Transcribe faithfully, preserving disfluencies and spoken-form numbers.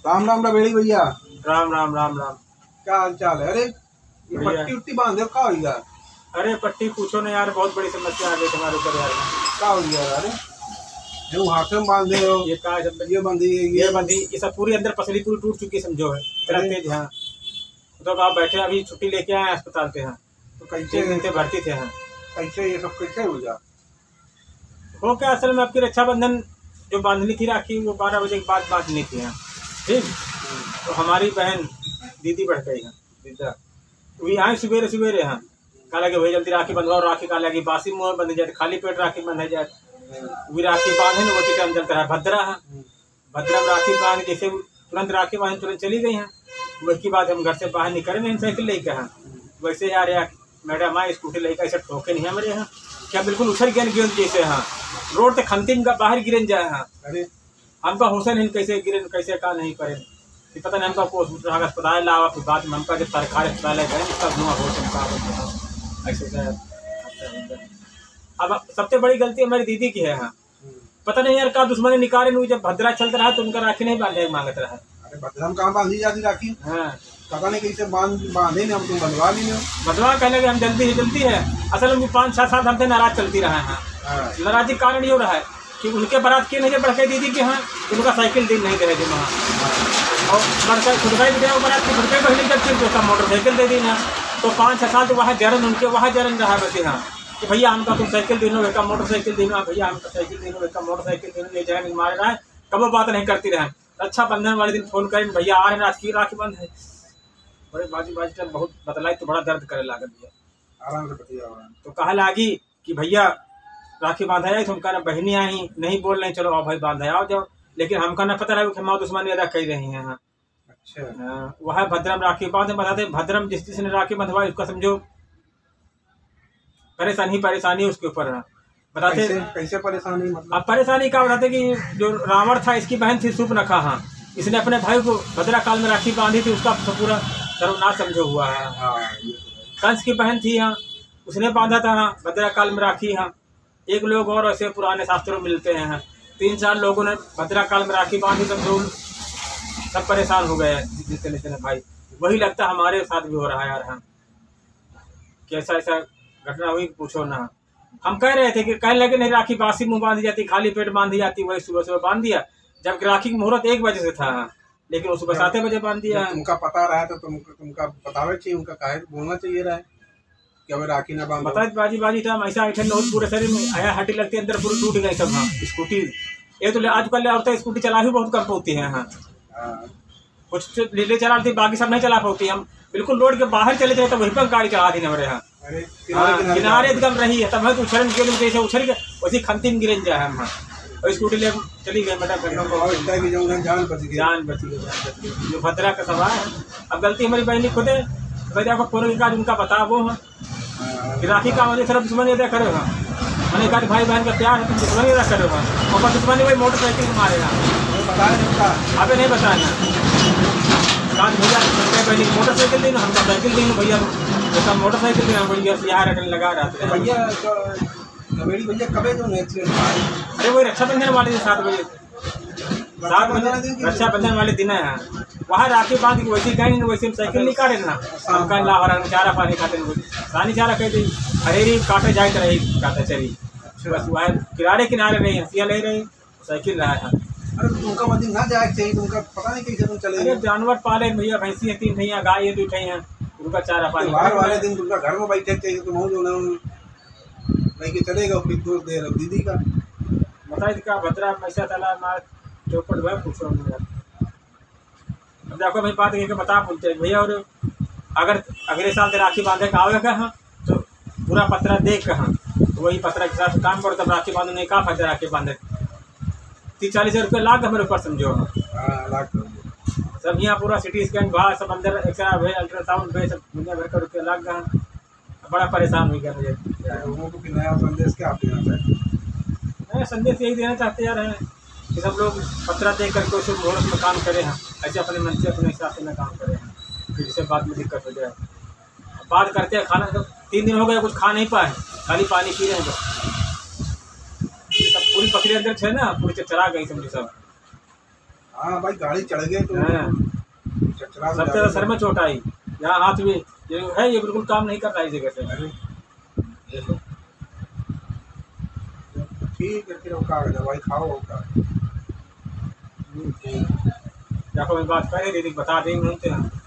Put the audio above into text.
राम राम रबेड़ी भैया। राम राम, राम राम। क्या हाल चाल है? अरे, ये बढ़िया। पट्टी उट्टी बांधे हो, का हो गया? अरे, पट्टी पूछो ना यार, बहुत बड़ी समस्या आ गई तुम्हारे ऊपर यार। का हो गया यार? ये हाथ में बांधे हो, ये का है सब? ये बंधी है, ये ये बंधी, ये सब पूरी अंदर पसली पूरी टूट चुकी है, समझो है। इतना अरे। तेज, हाँ। तो आप बैठे, अभी छुट्टी लेके आए अस्पताल से, हाँ। तो कैसे? तीन दिन से भर्ती थे, हाँ। कैसे ये सब कैसे हो गया? हो क्या, असल में आपकी रक्षाबंधन जो बांधनी थी राखी, वो बारह बजे के बाद बांधनी थी, हाँ, ठीक। हम्म। तो हमारी बहन दीदी बढ़ गई है, दीदा, वी आई सुबेरे सुबेरे, हाँ, कहला कि भाई जल्दी राखी बंधवाओ, राखी कहला कि बासी मुँह बंधी जाए, खाली पेट राखी बंधा जाए। हम्म। वी राखी बांधे न, वो टाइम चलता है भद्रा है। हम्म। भद्रा में राखी बांध, जैसे तुरंत राखी बांध तुरंत चली गई हैं। वही की बात, हम घर से बाहर निकले नहीं साइकिल लेके, हाँ। वैसे यार, यार, मैडम आए, स्कूटी लेके ऐसे ठोके नहीं हमारे यहाँ, क्या बिल्कुल उछल गए गिरन जैसे, हाँ, रोड तक खंती में बाहर गिरन जाए, हाँ। अरे। हमका होश नहीं, कैसे गिरन, कैसे का नहीं करे, कि पता नहीं हमका को अस्पताल लावा, फिर बाद में हमका जब सरकारी अस्पताल ले गए, तब हुआ होश हमका, ऐसे ऐसे। अब सबसे बड़ी गलती हमारी दीदी की है, हाँ। हम्म। पता नहीं यार, का दुश्मनी निकाले नु, जब भद्रा चलत रहा, तो उनका राखी नहीं बांधे मांगत रहा। अरे, भद्रा में कहाँ बांधी जाती राखी? हाँ। पता नहीं कैसे बांध, बांधे ने, हम तो बंधवा ली ने। बंधवा कहने के हम जल्दी है, जल्दी है। असल में पाँच छह साल हमसे नाराज चलती रहा है। हाँ। नाराजी के कारण यो रहा है कि उनके बारात के नहीं बढ़ के दीदी के, हाँ, उनका साइकिल दिन नहीं दे दे वहाँ। हाँ। और बढ़कर खुद का ही बिटिया बारात की, खुद के बहन जब फिर उसका मोटरसाइकिल दे दी ना, तो पाँच छह साल तो वहाँ जरन, उनके वहाँ जरन रहा बस, हाँ। कि भैया हमका तुम साइकिल दीनो, एका मोटरसाइकिल दीनो, भैया हमका साइकिल दीनो, एका मोटरसाइकिल दीनो, ये जाए मारे रहा है, कबो बात नहीं करती रहे। रक्षाबंधन वाले दिन फोन करें, भैया आ रहे हैं, राखी, राखी बंध है। बड़े बाजी बाजी टाइम बहुत बतलाई तो बड़ा दर्द करे लागल भैया। आराम से बतिया, आराम। तो कहा लागी कि भैया राखी बांधा जाए, तो हम कहना बहनी आई, नहीं बोल रहे, चलो आओ भाई बांधा आओ जाओ। लेकिन हमका ना पता रहा कि माँ दुश्मनी अदा कर रही है। हाँ। अच्छा। हाँ, वह भद्रम राखी बांधे, बताते भद्रम जिस जिसने राखी बंधवाई उसका समझो परेशानी ही परेशानी उसके ऊपर है। बताते कैसे, कैसे परेशानी मतलब? अब परेशानी का बताते कि जो रावण था इसकी बहन थी सूपनखा, हाँ, इसने अपने भाई को भद्रा काल में राखी बांधी थी, उसका तो पूरा सर्वनाश समझो हुआ है। हाँ, ये तो है। कंस की बहन थी, हाँ, उसने बांधा था, हाँ, भद्रा काल में राखी, हाँ। एक लोग और ऐसे पुराने शास्त्रों में मिलते हैं, तीन चार लोगों ने भद्रा काल में राखी बांधी, सब लोग, सब परेशान हो गए हैं जितने जितने भाई। वही लगता हमारे साथ भी हो रहा है यार। हम कैसा ऐसा घटना हुई, पूछो ना। हम कह रहे थे कि कहने लगे, नहीं, राखी बासी मुँह बांधी जाती, खाली पेट बांधी जाती, वही सुबह सुबह बांध दिया, जबकि राखी का मुहूर्त एक बजे से था, लेकिन वो सुबह जब, सात बजे बांध दिया जब है। तुमका पता रहा तो तुम, तुमका बतावे चाहिए, उनका काहे बोलना चाहिए रहा है कि अब राखी ना बांधो। बताए बाजी बाजी टाइम ऐसा ऐठन बहुत पूरे शरीर में आया, हड्डी लगती है अंदर, पूरी टूट गई सब। हाँ, स्कूटी, ये तो ले, आजकल ले औरतें स्कूटी चला ही बहुत कम पाती हैं। हाँ। हाँ। कुछ तो ले, ले चला लेती, बाकी सब नहीं चला पाती। हम बिल्कुल रोड के बाहर चले जाए तो वहीं पर गाड़ी चला दी हमारे यहाँ। अरे, किनारे, हाँ, किनारे किनारे एकदम रही है, तब मैं तो उछलन के जैसे उछल के वैसे खंती में गिरन जाए हम। हाँ। और स्कूटी ले चली गई, मैडम, एकदम और इतना कि जो उन्हें जान बच गई। जान बच गई, जान बच गई। जो भद्रा का सवाल है, अब गलती हमारी बहनी खुद है, भाई, आपको फोन के काज उनका बता वो, हाँ। हाँ। कि राखी का मुझे सिर्फ दुश्मनी अदा करे हो। मैंने कहा, भाई बहन का प्यार है, तुम दुश्मनी अदा करे हो। और पर दुश्मनी वही मोटरसाइकिल को मारेगा। वो बताया नहीं था। अबे नहीं बताया ना। काज भैया, पहले मोटरसाइकिल दी ना, हमका साइकिल दी ना भैया। तो तब मोटरसाइकिल में हम भैया से यहाँ रखने लगा रहा था। भैया, तो रबेड़ी भैया कबे जो एक्सीडेंट हुआ है? अरे, वही रक्षाबंधन वाले दिन सात बजे। सात बजे रक्षाबंधन वाले दिन है। वहाँ राखी बांध के वैसे गए, वैसे हम साइकिल निकाले ना। हम कहन ला, हमारा चारा पानी खाते हैं, सानी चारा कह दी। अरे रे, काटे जाए तो रही, काटे चली। अच्छा। बस वहाँ किनारे किनारे रही, हंसिया ले रही, साइकिल रहा है। अरे, तुमका मत ना जाए चाहिए, तुमका पता नहीं कैसे तुम चले अरे, गए। जानवर पाले भैया, भैंसी है तीन भैया, गाय है दो ठे हैं, उनका चारा पानी त्योहार वाले दिन तुमका घर में बैठे चाहिए, तुम हो जो ना लेके चले गए, फिर दोष दे रहे हो दीदी का। बताई का भद्रा पैसा तला मार चौपट हुआ, पूछो मत। अब देखो भाई, बात कह के बता बोलते हैं भैया, और अगर अगले साल से राखी बांधे का आवे का, हाँ, तो पूरा पत्रा देख के, हाँ, तो वही पत्रा के हिसाब से काम करो, तब राखी बांधो, नहीं का फायदा राखी बांधे। तीस चालीस हजार रुपया लाग हमारे ऊपर, समझो। हाँ, लाग। सब यहाँ पूरा CT scan भा, सब अंदर X-ray भे, ultrasound भे, सब दुनिया भर का रुपया लाग गया। बड़ा परेशान हो गया मुझे। लोगों को भी नया संदेश क्या आप देना चाहते हैं? नया संदेश यही देना चाहते यार हैं कि सब लोग पत्रा दे करके उसे मुहूर्त में काम करें हैं, ऐसे अपने मन से, अपने हिसाब से ना काम करें हैं, फिर इससे बाद में दिक्कत हो जाए। बात करते हैं, खाना तो तीन दिन हो गए, कुछ खा नहीं पाए, खाली पानी पी रहे हैं बस। ये सब पूरी पसली अंदर थे ना, पूरी चरचरा गई समझो सब। हाँ भाई, गाड़ी चढ़ गए तो हाँ। चचरा सबसे ज्यादा सर में चोट आई, यहाँ हाथ भी, ये है, ये बिल्कुल काम नहीं कर रहा है इस जगह से। अरे, देखो। ठीक है, फिर वो का दवाई खाओ, और का। हम्म, ठीक। या कोई बात करे, दीदी बता देंगे, घूमते हैं।